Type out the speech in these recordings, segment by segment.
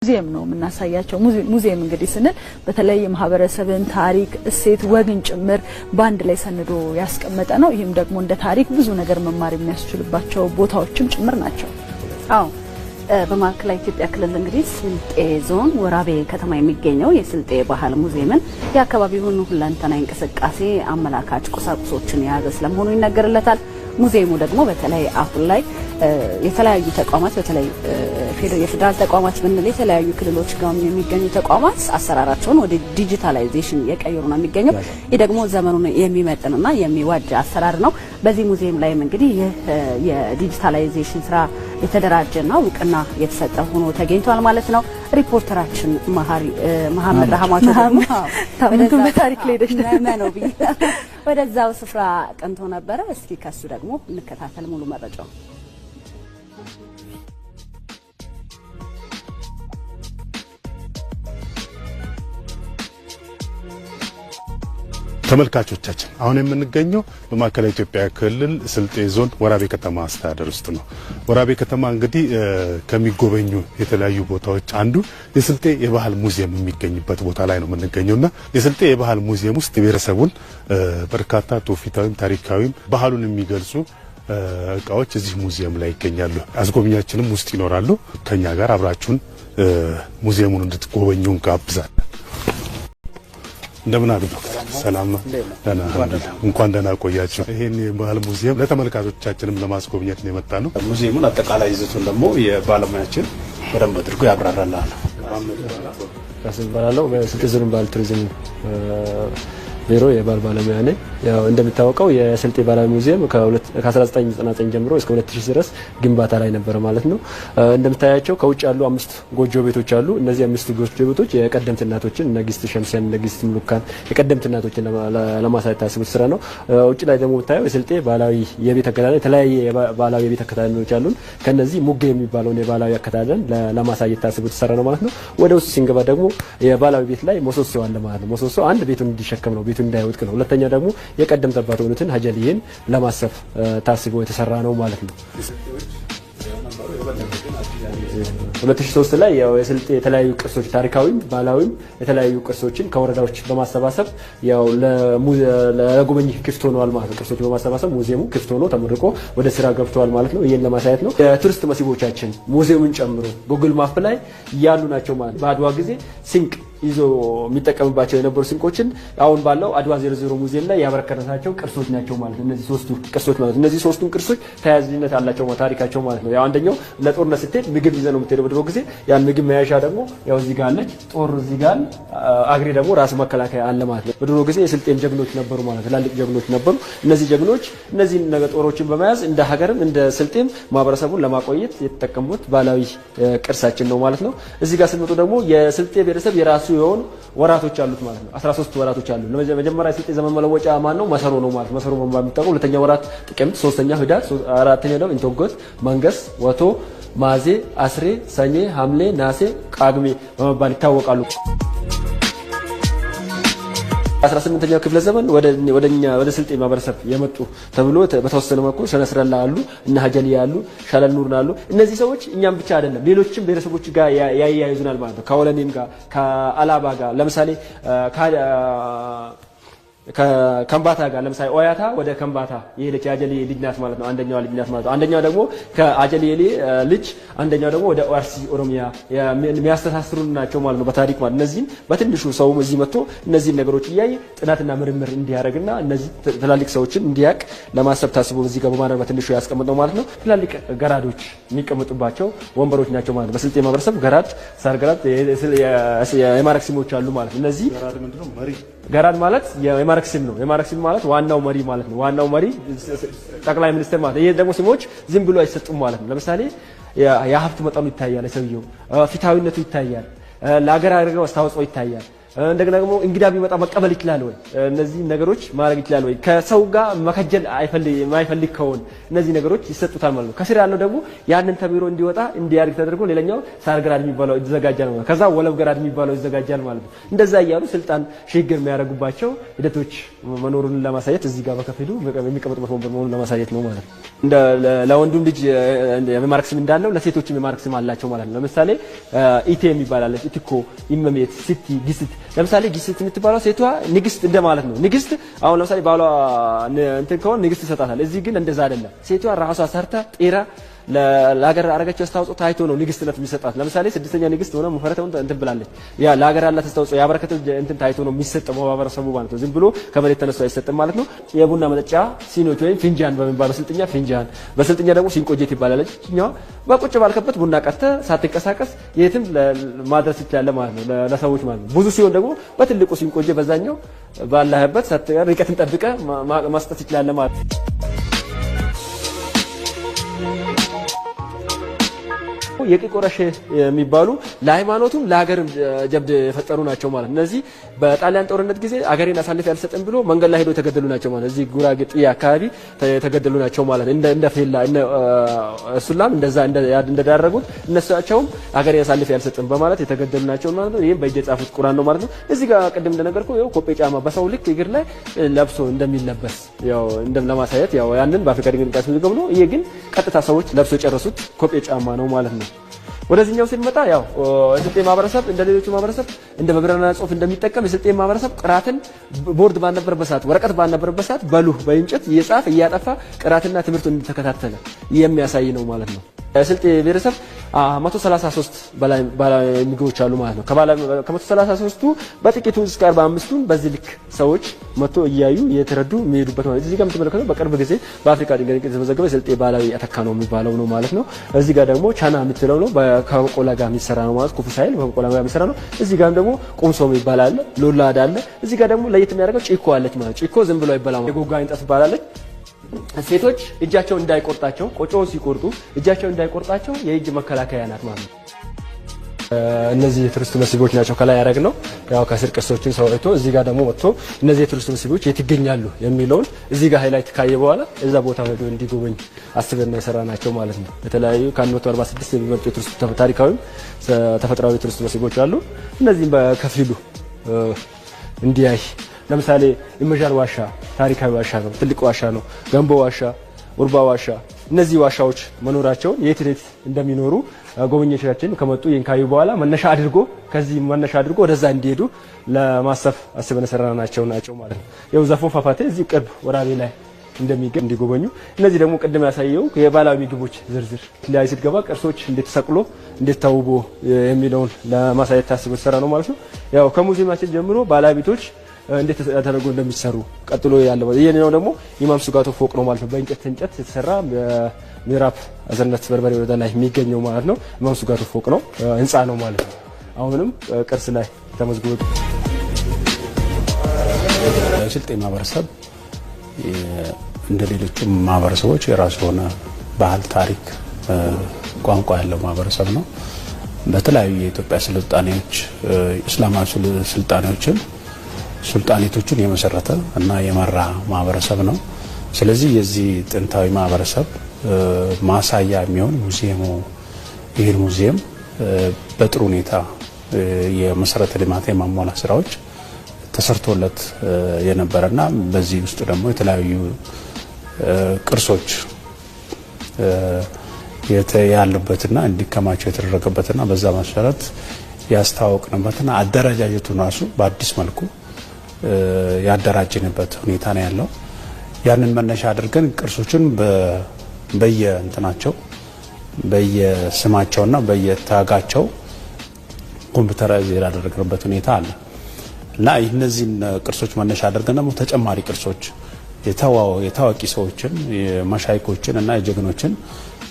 ሙዚየም ነው የምናሳያቸው። ሙዚየም እንግዲህ ስንል በተለይ የማህበረሰብን ታሪክ፣ እሴት፣ ወግን ጭምር በአንድ ላይ ሰንዶ ያስቀመጠ ነው። ይህም ደግሞ እንደ ታሪክ ብዙ ነገር መማር የሚያስችልባቸው ቦታዎችም ጭምር ናቸው። አዎ፣ በማዕከላዊ ኢትዮጵያ ክልል እንግዲህ ስልጤ ዞን ወራቤ ከተማ የሚገኘው የስልጤ ባህል ሙዚየምን የአካባቢውን ሁለንተናዊ እንቅስቃሴ አመላካች ቁሳቁሶችን የያዘ ስለመሆኑ ይነገርለታል። ሙዚየሙ ደግሞ በተለይ አሁን ላይ የተለያዩ ተቋማት፣ በተለይ የፌዴራል ተቋማት ብንል የተለያዩ ክልሎች ጋር የሚገኙ ተቋማት አሰራራቸውን ወደ digitalization እየቀየሩ ነው የሚገኘው። ይህ ደግሞ ዘመኑን የሚመጥንና የሚዋጅ አሰራር ነው። በዚህ ሙዚየም ላይም እንግዲህ ይህ የ digitalization ስራ የተደራጀና እውቅና የተሰጠ ሆኖ ተገኝቷል ማለት ነው። ሪፖርተራችን መሀመድ ረህማቶ ደግሞ በታሪክ ላይ ነው ብዬ ወደዛው ስፍራ ቀንቶ ነበረ። እስኪ ከሱ ደግሞ እንከታተል ሙሉ መረጃው። ተመልካቾቻችን፣ አሁን የምንገኘው በማዕከላዊ ኢትዮጵያ ክልል ስልጤ ዞን ወራቤ ከተማ አስተዳደር ውስጥ ነው። ወራቤ ከተማ እንግዲህ ከሚጎበኙ የተለያዩ ቦታዎች አንዱ የስልጤ የባህል ሙዚየም የሚገኝበት ቦታ ላይ ነው የምንገኘውና የስልጤ የባህል ሙዚየም ውስጥ የብሔረሰቡን በርካታ ትውፊታዊም ታሪካዊም ባህሉን የሚገልጹ እቃዎች እዚህ ሙዚየም ላይ ይገኛሉ። አስጎብኛችንም ውስጥ ይኖራሉ። ከኛ ጋር አብራችሁን ሙዚየሙን እንድትጎበኙ እንጋብዛለን። እንደምን አሉ ዶክተር? ሰላም ነው? ደህና፣ እንኳን ደህና ቆያችሁ። ይሄን የባህል ሙዚየም ለተመልካቾቻችንም ለማስጎብኘት ነው የመጣ ነው። ሙዚየሙን አጠቃላይ ይዘቱን ደግሞ የባለሙያችን በደንብ አድርጎ ያብራራልሃል። ቃስም እባላለሁ። በስልጤ ዞን ባህል ቱሪዝም ቢሮ የባህል ባለሙያ ነኝ። ያው እንደሚታወቀው የስልጤ ባህላዊ ሙዚየም ከ1999 ጀምሮ እስከ 2000 ድረስ ግንባታ ላይ ነበረ ማለት ነው። እንደምታያቸው ከውጭ ያሉ 5 ጎጆ ቤቶች አሉ። እነዚህ 5 ጎጆ ቤቶች የቀደምት እናቶችን፣ ንግስት ሸምሲያን፣ ንግስት ሙሉካን፣ የቀደምት እናቶችን ለማሳየት ታስቦ የተሰራ ነው። ውጭ ላይ ደግሞ የምታየው የስልጤ ባህላዊ የቤት አከዳደን፣ የተለያየ ባህላዊ የቤት አከዳደኖች አሉን። ከነዚህ ሙጌ የሚባለውን የባህላዊ አከዳደን ለማሳየት ታስቦ የተሰራ ነው ማለት ነው። ወደ ውስጥ ሲንገባ ደግሞ የባህላዊ ቤት ላይ ምሰሶ አለ ማለት ነው። ምሰሶ አንድ ቤቱን እንዲሸከም ነው፣ ቤቱ እንዳይወድቅ ነው። ሁለተኛ ደግሞ የቀደምት አባት የሆኑትን ሀጀልይን ለማሰብ ታስቦ የተሰራ ነው ማለት ነው። 2003 ላይ ያው የስልጤ የተለያዩ ቅርሶች፣ ታሪካዊም ባህላዊም የተለያዩ ቅርሶችን ከወረዳዎች በማሰባሰብ ያው ለጎብኚ ክፍት ሆነዋል ማለት ነው። ቅርሶች በማሰባሰብ ሙዚየሙ ክፍት ሆኖ ተመርቆ ወደ ስራ ገብተዋል ማለት ነው። ይህን ለማሳየት ነው። የቱሪስት መስህቦቻችን ሙዚየሙን ጨምሮ Google Map ላይ ያሉ ናቸው ማለት ነው። በአድዋ ጊዜ ስንቅ ይዞ የሚጠቀምባቸው የነበሩ ስንቆችን አሁን ባለው አድዋ 00 ሙዚየም ላይ ያበረከተናቸው ቅርሶች ናቸው ማለት ነው። እነዚህ ሶስቱ ቅርሶች ማለት ነው። እነዚህ ሶስቱም ቅርሶች ተያያዥነት አላቸው ታሪካቸው ማለት ነው። ያው አንደኛው ለጦርነት ስትሄድ ምግብ ይዘህ ነው የምትሄደው በድሮ ጊዜ። ያን ምግብ መያዣ ደግሞ ያው እዚህ ጋር አለች፣ ጦር እዚህ ጋር፣ አግሬ ደግሞ ራስ መከላከያ አለ ማለት ነው። በድሮ ጊዜ የስልጤም ጀግኖች ነበሩ ማለት ነው። ትላልቅ ጀግኖች ነበሩ። እነዚህ ጀግኖች እነዚህን ነገር ጦሮችን በመያዝ እንደ ሀገርም እንደ ስልጤም ማህበረሰቡን ለማቆየት የተጠቀሙት ባህላዊ ቅርሳችን ነው ማለት ነው። እዚህ ጋር ስንመጡ ደግሞ የስልጤ ብሔረሰብ የራሱ የሆኑ ወራቶች አሉት ማለት ነው። 13 ወራቶች አሉ። መጀመሪያ የስልጤ ዘመን መለወጫ ማን ነው? መሰሮ ነው ማለት፣ መሰሮ በመባል የሚታወቀው። ሁለተኛ ወራት ጥቅምት፣ ሶስተኛ ህዳር፣ አራተኛ ደግሞ ኢንቶጎት፣ መንገስ፣ ወቶ፣ ማዜ፣ አስሬ፣ ሰኔ፣ ሐምሌ፣ ናሴ፣ ቃግሜ በመባል ይታወቃሉ። 18ኛው ክፍለ ዘመን ወደኛ ወደ ስልጤ ማህበረሰብ የመጡ ተብሎ በተወሰነ መልኩ ሸነስረላ አሉ፣ እነ ሀጀልያ አሉ፣ ሻለል ኑር አሉ። እነዚህ ሰዎች እኛም ብቻ አይደለም ሌሎችም ብሔረሰቦች ጋር ያያይዙናል ማለት ነው። ከወለኔም ጋር፣ ከአላባ ጋር፣ ለምሳሌ ከከምባታ ጋር፣ ለምሳሌ ኦያታ ወደ ከምባታ የሄደች የአጀሌ ልጅ ናት ማለት ነው። አንደኛዋ ልጅ ናት ማለት ነው። አንደኛው ደግሞ ከአጀሌ ልጅ፣ አንደኛው ደግሞ ወደ አርሲ ኦሮሚያ የሚያስተሳስሩን ናቸው ማለት ነው በታሪክ ማለት። እነዚህን በትንሹ ሰውም እዚህ መጥቶ እነዚህን ነገሮች እያየ ጥናትና ምርምር እንዲያደርግና እነዚህ ትላልቅ ሰዎችን እንዲያውቅ ለማሰብ ታስቦ እዚህ ጋር በማድረግ በትንሹ ያስቀምጠው ማለት ነው። ትላልቅ ገራዶች የሚቀመጡባቸው ወንበሮች ናቸው ማለት ነው። በስልጤ ማህበረሰብ ገራድ፣ ሳር ገራድ የማዕረግ ስሞች አሉ ማለት ነው። እነዚህ ገራድ ማለት የማዕረግ ስም ነው። የማዕረግ ስም ማለት ዋናው መሪ ማለት ነው። ዋናው መሪ ጠቅላይ ሚኒስትር ማለት ነው። ይሄ ደግሞ ስሞች ዝም ብሎ አይሰጡም ማለት ነው። ለምሳሌ የሀብት መጠኑ ይታያል፣ የሰውየው ፊታዊነቱ ይታያል፣ ለሀገር አድርገው አስተዋጽኦ ይታያል። እንደገና ደግሞ እንግዳ ቢመጣ መቀበል ይችላል ወይ? እነዚህ ነገሮች ማድረግ ይችላል ወይ? ከሰው ጋር መከጀል የማይፈልግ ከሆነ እነዚህ ነገሮች ይሰጡታል ማለት ነው። ከስር ያለው ደግሞ ያንን ተምሮ እንዲወጣ እንዲያድግ ተደርጎ ሌላኛው ሳር ገራድ የሚባለው ይዘጋጃል ማለት ነው። ከዛ ወለብ ገራድ የሚባለው ይዘጋጃል ማለት ነው። እንደዛ እያሉ ስልጣን ሽግግር የሚያደርጉባቸው ሂደቶች መኖሩን ለማሳየት እዚህ ጋር በከፊሉ የሚቀመጡበት ወንበር መሆኑን ለማሳየት ነው ማለት ነው። እንደ ለወንዱም ልጅ የማዕረግ ስም እንዳለው ለሴቶችም የማዕረግ ስም አላቸው ማለት ነው። ለምሳሌ ኢቴ የሚባል አለ፣ ኢትኮ፣ ኢመሜት፣ ሲቲ፣ ጊስት። ለምሳሌ ጊስት የምትባለው ሴቷ ንግስት እንደማለት ነው። ንግስት አሁን ለምሳሌ ባሏ እንትን ከሆነ ንግስት ይሰጣታል። እዚህ ግን እንደዛ አይደለም። ሴቷ ራሷ ሰርታ ጤራ ለሀገር አረገችው አስተዋጽኦ ታይቶ ነው ንግስትነት የሚሰጣት። ለምሳሌ ስድስተኛ ንግስት ሆነ ሙፈረተው እንትን ብላለች። ያ ለሀገር ያላት አስተዋጽኦ ያበረከተው እንትን ታይቶ ነው የሚሰጠው ማህበረሰቡ ማለት ነው። ዝም ብሎ ከመሬት ተነስቶ አይሰጥም ማለት ነው። የቡና መጠጫ ሲኖች ወይም ፊንጃን በሚባለው ስልጥኛ ፊንጃን፣ በስልጥኛ ደግሞ ሲንቆጀት ይባላል። እኛው በቁጭ ባልከበት ቡና ቀርተህ ሳትንቀሳቀስ የትም ማድረስ ይችላል ማለት ነው ለሰዎች ማለት ነው። ብዙ ሲሆን ደግሞ በትልቁ ሲንቆጀ በዛኛው ባለህበት ርቀትን ጠብቀህ ማስጠት ይችላል ማለት ነው። የቂቆረሽ የሚባሉ ለሃይማኖቱም ለሀገርም ጀብድ የፈጠሩ ናቸው ማለት ነው። እነዚህ በጣሊያን ጦርነት ጊዜ አገሬን አሳልፌ አልሰጥም ብሎ መንገድ ላይ ሄዶ የተገደሉ ናቸው ማለት ነው። እዚህ ጉራጌ ጥያ አካባቢ የተገደሉ ናቸው ማለት ነው። እንደ ፌላ እሱላም እንደዛ እንደዳረጉት እነሳቸውም አገሬን አሳልፌ አልሰጥም በማለት የተገደሉ ናቸው ማለት ነው። ይሄም በእጅ የጻፉት ቁርአን ነው ማለት ነው። እዚህ ጋር ቅድም እንደነገርኩህ ያው ኮጴ ጫማ በሰው ልክ እግር ላይ ለብሶ እንደሚለበስ ያው እንደም ለማሳየት ያው ያንን በአፍሪካ ድንቅ ያስመዘገቡ ነው። ይሄ ግን ቀጥታ ሰዎች ለብሶ የጨረሱት ኮጴ ጫማ ነው ማለት ነው። ወደዚህኛው ስንመጣ ያው የስልጤ ማህበረሰብ እንደ ሌሎቹ ማህበረሰብ እንደ በብራና ጽሑፍ እንደሚጠቀም የስልጤ ማህበረሰብ ቅራትን ቦርድ ባልነበረበት ሰዓት ወረቀት ባልነበረበት ሰዓት በሉህ በእንጨት እየጻፈ እያጠፋ ቅራትና ትምህርቱን እንደተከታተለ የሚያሳይ ነው ማለት ነው። የስልጤ ብሔረሰብ 133 በላይ ባህላዊ ምግቦች አሉ ማለት ነው። ከ133ቱ በጥቂቱ እስከ 45ቱን በዚህ ልክ ሰዎች መጥቶ እያዩ እየተረዱ የሚሄዱበት ማለት ነው። እዚህ ጋር የምትመለከተው በቅርብ ጊዜ በአፍሪካ ድንቅ የተመዘገበ የስልጤ ባህላዊ አተካ ነው የሚባለው ነው ማለት ነው። እዚህ ጋር ደግሞ ቻና የምትለው ነው ከበቆላ ጋር የሚሰራ ነው ማለት ኩፉ ሳይል በበቆላ ጋር የሚሰራ ነው። እዚህ ጋር ደግሞ ቁምሶ የሚባል አለ፣ ሎላዳ አለ። እዚህ ጋር ደግሞ ለየት የሚያደርገው ጪኮ አለች ማለት ጪኮ ዝም ብሎ አይበላም። የጎጋ እንጨት ትባላለች። ሴቶች እጃቸው እንዳይቆርጣቸው ቆጮውን ሲቆርጡ እጃቸው እንዳይቆርጣቸው የእጅ መከላከያ ናት ማለት ነው። እነዚህ የቱሪስት መስህቦች ናቸው ከላይ ያደረግነው። ያው ከስር ቅርሶችን ሰው አይቶ እዚህ ጋር ደግሞ ወጥቶ እነዚህ የቱሪስት መስህቦች የት ይገኛሉ የሚለውን እዚህ ጋር highlight ካየ በኋላ እዛ ቦታ ሄዶ እንዲጎበኝ አስበን የሰራናቸው ማለት ነው። የተለያዩ ከ146 የሚበልጡ የቱሪስት ታሪካዊም ተፈጥሯዊ የቱሪስት መስህቦች አሉ። እነዚህም በከፊሉ እንዲያይ ለምሳሌ ኢመዣር ዋሻ ታሪካዊ ዋሻ ነው፣ ትልቅ ዋሻ ነው። ገንቦ ዋሻ፣ ኡርባ ዋሻ እነዚህ ዋሻዎች መኖራቸውን የት የት እንደሚኖሩ ጎብኚዎቻችን ከመጡ ይህን ካዩ በኋላ መነሻ አድርጎ ከዚህ መነሻ አድርጎ ወደዛ እንዲሄዱ ለማሰብ አስበን የሰራናቸው ናቸው ማለት ነው። ያው ዘፎ ፏፏቴ እዚህ ቅርብ ወራቤ ላይ እንደሚገኝ እንዲጎበኙ። እነዚህ ደግሞ ቅድም ያሳየው የባህላዊ ምግቦች ዝርዝር ላይ ስትገባ ቅርሶች እንዴት ተሰቅሎ እንዴት ተውቦ የሚለውን ለማሳየት ታስቦ የተሰራ ነው ማለት ነው። ያው ከሙዚየማችን ጀምሮ ባህላዊ ቤቶች እንዴት ተደርጎ እንደሚሰሩ ቀጥሎ ያለው ይሄኛው ደግሞ ኢማም ሱጋቶ ፎቅ ነው ማለት ነው። በእንጨት እንጨት የተሰራ በምዕራብ አዘርነት በርበሬ ወረዳ ላይ የሚገኘው ማለት ነው። ኢማም ሱጋቶ ፎቅ ነው፣ ህንፃ ነው ማለት ነው። አሁንም ቅርስ ላይ ተመዝግቦ የስልጤ ማህበረሰብ እንደ ሌሎቹ ማህበረሰቦች የራሱ የሆነ ባህል፣ ታሪክ፣ ቋንቋ ያለው ማህበረሰብ ነው። በተለያዩ የኢትዮጵያ ስልጣኔዎች እስላማዊ ስልጣኔዎችን ሱልጣኔቶችን የመሰረተ እና የመራ ማህበረሰብ ነው። ስለዚህ የዚህ ጥንታዊ ማህበረሰብ ማሳያ የሚሆን ሙዚየሙ ይህን ሙዚየም በጥሩ ሁኔታ የመሰረተ ልማት የማሟላት ስራዎች ተሰርቶለት የነበረና በዚህ ውስጥ ደግሞ የተለያዩ ቅርሶች ያሉበትና እንዲከማቸው የተደረገበትና በዛ መሰረት ያስተዋወቅንበትና አደረጃጀቱን ራሱ በአዲስ መልኩ ያደራጀንበት ሁኔታ ነው ያለው። ያንን መነሻ አድርገን ቅርሶችን በየእንትናቸው በየስማቸውና በየታጋቸው computerize ያደረግንበት ሁኔታ አለ እና እነዚህን ቅርሶች መነሻ አድርገን ደግሞ ተጨማሪ ቅርሶች የታዋቂ ሰዎችን የመሻይኮችን እና የጀግኖችን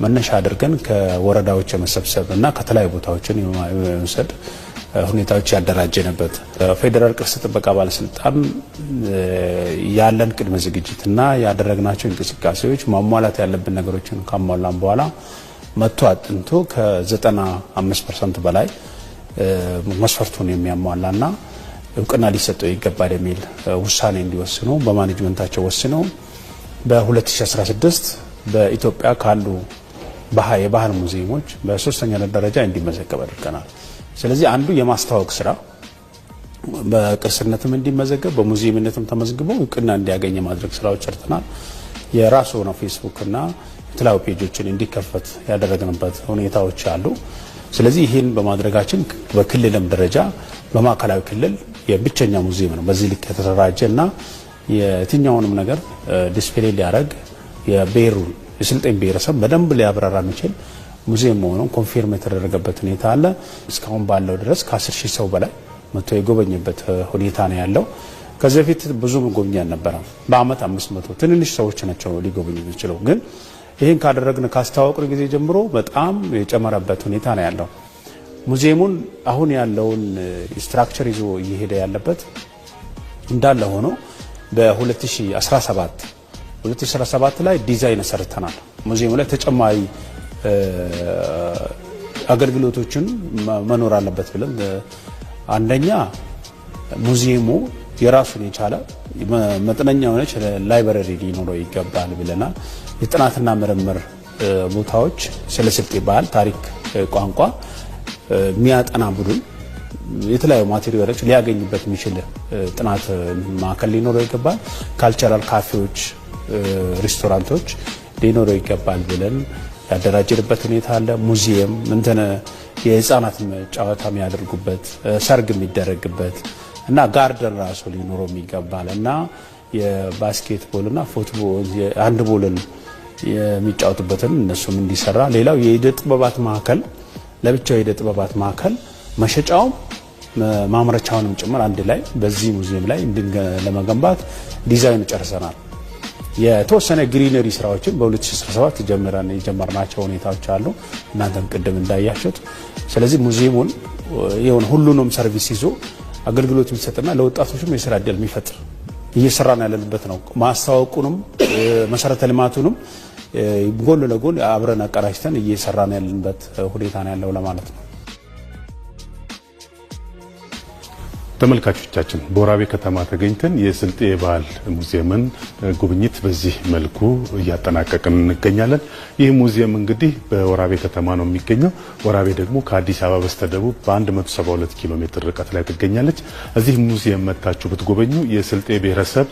መነሻ አድርገን ከወረዳዎች የመሰብሰብ እና ከተለያዩ ቦታዎችን የመውሰድ ሁኔታዎች ያደራጀንበት ፌዴራል ቅርስ ጥበቃ ባለስልጣን ያለን ቅድመ ዝግጅትና ያደረግናቸው እንቅስቃሴዎች ማሟላት ያለብን ነገሮችን ካሟላን በኋላ መጥቶ አጥንቶ ከ95% በላይ መስፈርቱን የሚያሟላና እውቅና ሊሰጠው ይገባል የሚል ውሳኔ እንዲወስኑ በማኔጅመንታቸው ወስነው በ2016 በኢትዮጵያ ካሉ የባህል ሙዚየሞች በሶስተኛ ደረጃ እንዲመዘገብ አድርገናል። ስለዚህ አንዱ የማስተዋወቅ ስራ በቅርስነትም እንዲመዘገብ በሙዚየምነትም ተመዝግቦ እውቅና እንዲያገኝ የማድረግ ስራዎች ሰርተናል። የራሱ ነው ፌስቡክ እና የተለያዩ page ኦችን እንዲከፈት ያደረግንበት ሁኔታዎች አሉ። ስለዚህ ይህን በማድረጋችን በክልልም ደረጃ በማዕከላዊ ክልል የብቸኛ ሙዚየም ነው በዚህ ልክ የተደራጀ እና የትኛውንም ነገር display ሊያደርግ የብሔሩን የስልጤን ብሔረሰብ በደንብ ሊያብራራ የሚችል ሙዚየም መሆኑን confirm የተደረገበት ሁኔታ አለ። እስካሁን ባለው ድረስ ከ10,000 ሰው በላይ መጥቶ የጎበኘበት ሁኔታ ነው ያለው። ከዚህ በፊት ብዙ ጎብኚ አልነበረም። በአመት 500 ትንንሽ ሰዎች ናቸው ሊጎበኙ የሚችለው። ግን ይህን ካደረግን ካስተዋወቅን ጊዜ ጀምሮ በጣም የጨመረበት ሁኔታ ነው ያለው። ሙዚየሙን አሁን ያለውን structure ይዞ እየሄደ ያለበት እንዳለ ሆኖ በ2017 ላይ ዲዛይን ሰርተናል። ሙዚየሙ ላይ ተጨማሪ አገልግሎቶችን መኖር አለበት ብለን አንደኛ ሙዚየሙ የራሱን የቻለ መጠነኛ የሆነች library ሊኖረው ይገባል ብለናል። የጥናትና ምርምር ቦታዎች ስለ ስልጤ ባህል፣ ታሪክ፣ ቋንቋ የሚያጠና ቡድን የተለያዩ material ኦች ሊያገኝበት የሚችል ጥናት ማዕከል ሊኖረው ይገባል። Cultural ካፌዎች፣ ሬስቶራንቶች ሊኖረው ይገባል ብለን ያደራጀንበት ሁኔታ አለ። ሙዚየም እንትን የህፃናት ጨዋታ የሚያደርጉበት፣ ሰርግ የሚደረግበት እና garden ራሱ ሊኖረው ይገባል እና የ basketball እና football handball ን የሚጫወቱበትን እነሱም እንዲሰራ፣ ሌላው የእደ ጥበባት ማዕከል ለብቻው የእደ ጥበባት ማዕከል መሸጫውም ማምረቻውንም ጭምር አንድ ላይ በዚህ ሙዚየም ላይ ለመገንባት ዲዛይኑ ጨርሰናል። የተወሰነ greenery ስራዎችን በ2017 ጀምረን የጀመርናቸው ሁኔታዎች አሉ፣ እናንተም ቅድም እንዳያችሁት። ስለዚህ ሙዚየሙን የሆነ ሁሉንም service ይዞ አገልግሎት የሚሰጥና ለወጣቶችም የስራ እድል የሚፈጥር እየሰራን ያለንበት ነው። ማስተዋወቁንም መሰረተ ልማቱንም ጎን ለጎን አብረን አቀራጅተን እየሰራን ያለንበት ሁኔታ ነው ያለው ለማለት ነው። ተመልካቾቻችን በወራቤ ከተማ ተገኝተን የስልጤ የባህል ሙዚየምን ጉብኝት በዚህ መልኩ እያጠናቀቅን እንገኛለን። ይህ ሙዚየም እንግዲህ በወራቤ ከተማ ነው የሚገኘው። ወራቤ ደግሞ ከአዲስ አበባ በስተደቡብ በ172 ኪሎ ሜትር ርቀት ላይ ትገኛለች። እዚህ ሙዚየም መጥታችሁ ብትጎበኙ የስልጤ ብሔረሰብ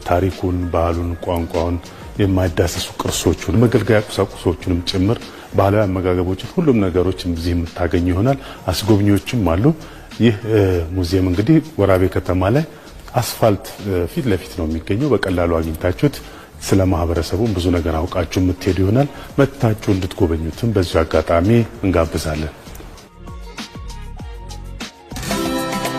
ታሪኩን፣ ባህሉን፣ ቋንቋውን፣ የማይዳሰሱ ቅርሶቹን፣ መገልገያ ቁሳቁሶቹንም ጭምር ባህላዊ አመጋገቦችን፣ ሁሉም ነገሮች እዚህ የምታገኙ ይሆናል። አስጎብኚዎችም አሉ። ይህ ሙዚየም እንግዲህ ወራቤ ከተማ ላይ አስፋልት ፊት ለፊት ነው የሚገኘው። በቀላሉ አግኝታችሁት ስለ ማህበረሰቡ ብዙ ነገር አውቃችሁ የምትሄዱ ይሆናል። መጥታችሁ እንድትጎበኙትም በዚሁ አጋጣሚ እንጋብዛለን።